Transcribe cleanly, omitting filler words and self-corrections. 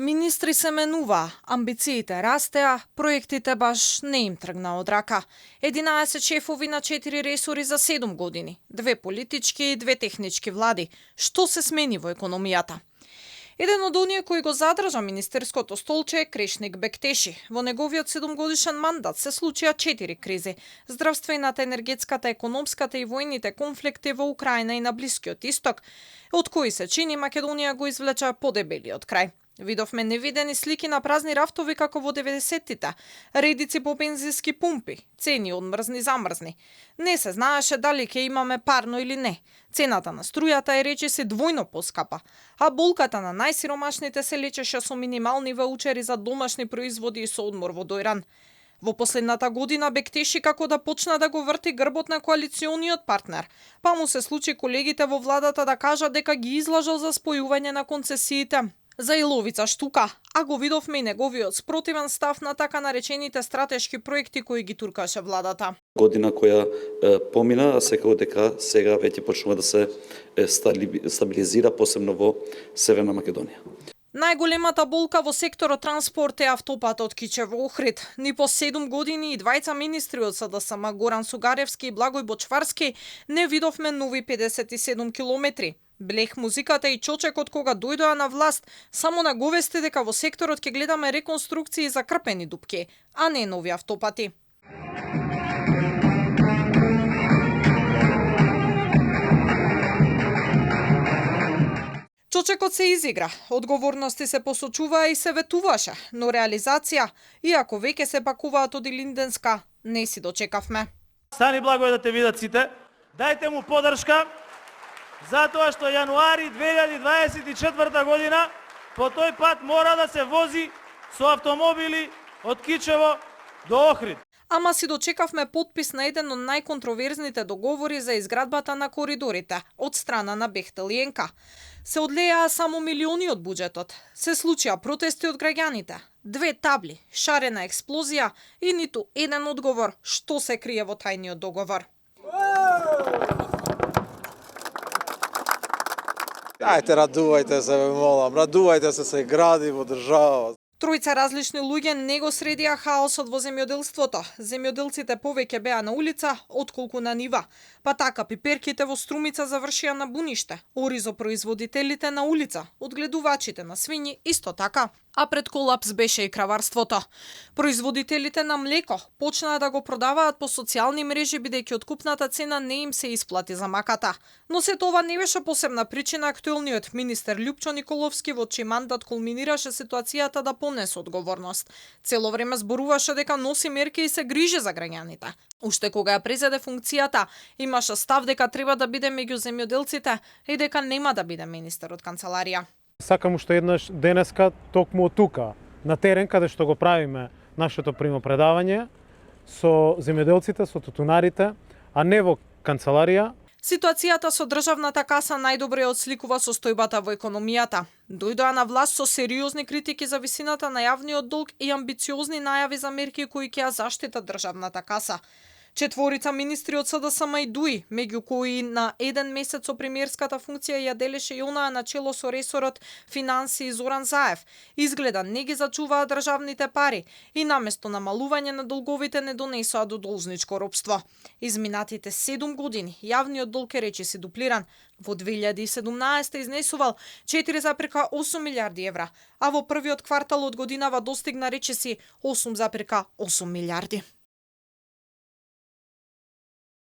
Министри се менуваа, амбициите растеа, проектите баш не им тргна од рака. 11 шефови на 4 ресори за 7 години, 2 политички и 2 технички влади. Што се смени во економијата? Еден од оние кои го задржа министерското столче е Крешник Бектеши. Во неговиот 7-годишен мандат се случија 4 кризи: здравствената, енергетската, економската и војните конфликти во Украина и на Блискиот Исток, од кои се чини Македонија го извлеча подебелиот крај. Видовме невидени слики на празни рафтови како во 90-тите, редици по бензински пумпи, цени од мрзни замрзни. Не се знаеше дали ќе имаме парно или не. Цената на струјата е речиси двојно поскапа, а болката на најсиромашните се лечеше со минимални ваучери за домашни производи и со одмор во дојран. Во последната година Бектеши како да почна да го врти грбот на коалициониот партнер, па му се случи колегите во владата да кажат дека ги излажал за спојување на концесиите за иловица штука, а го видовме и неговиот спротивен став на така наречените стратешки проекти кои ги туркаше владата. Година која помина, а секако дека сега веќе почнува да се стабилизира, посебно во Северна Македонија. Најголемата болка во секторот транспорт е автопатот Кичево-Охрид. Ни по 7 години и двајца министри од СДСМ, Горан Сугаревски и Благој Бочварски, не видовме нови 57 километри. Блех музиката и чочекот кога дојдоа на власт само наговести дека во секторот ќе гледаме реконструкции за крпени дупки, а не нови автопати. Чочекот се изигра, одговорности се посочуваа и се ветуваше, но реализација, иако веќе се пакуваат од Илинденска, не си дочекавме. Стани Благој да те видат сите, дајте му подршка, затоа што јануари 2024 година по тој пат мора да се вози со автомобили од Кичево до Охрид. Ама си дочекавме подпис на еден од најконтроверзните договори за изградбата на коридорите од страна на Бехтел и ЕНКА. Се одлеаа само милиони од буџетот. Се случија протести од граѓаните, 2 табли, шарена експлозија и ниту еден одговор што се крие во тајниот договор. Ајте, радувајте се, ве молам, радувајте се гради во држава. Тројца различни луѓе не го средија хаосот во земјоделството. Земјоделците повеќе беа на улица отколку на нива. Па така пиперките во Струмица завршија на буниште, оризопроизводителите на улица, одгледувачите на свињи исто така. А пред колапс беше и краварството. Производителите на млеко почнаа да го продаваат по социјални мрежи бидејќи откупната цена не им се исплати за маката. Но се това не беше посебна причина актуелниот министер Љупчо Николовски во чиј мандат кулминираше ситуацијата да понесе одговорност. Цело време зборуваше дека носи мерки и се грижи за граѓаните. Уште кога ја презеде функцијата, имаше став дека треба да биде меѓу земјоделците и дека нема да биде министер од канцеларија. Сакам уште еднаш денеска, токму од тука, на терен, каде што го правиме нашето примопредавање со земјоделците, со тутунарите, а не во канцеларија. Ситуацијата со државната каса најдобро ја отсликува состојбата во економијата. Дојдоа на власт со сериозни критики за висината на јавниот долг и амбициозни најави за мерки кои ќе ја заштитат државната каса. 4 министри од СДСМ и ДУИ, меѓу кои на 1 месец со премиерската функција ја делеше и онаа на чело со ресорот финансии Зоран Заев, изгледа не ги зачуваа државните пари и наместо намалување на долговите не донесоа до должничко робство. Изминатите 7 години јавниот долг е речиси дуплиран. Во 2017 изнесувал 4,8 милиарди евра, а во првиот квартал од годинава достигна речиси 8,8 милиарди.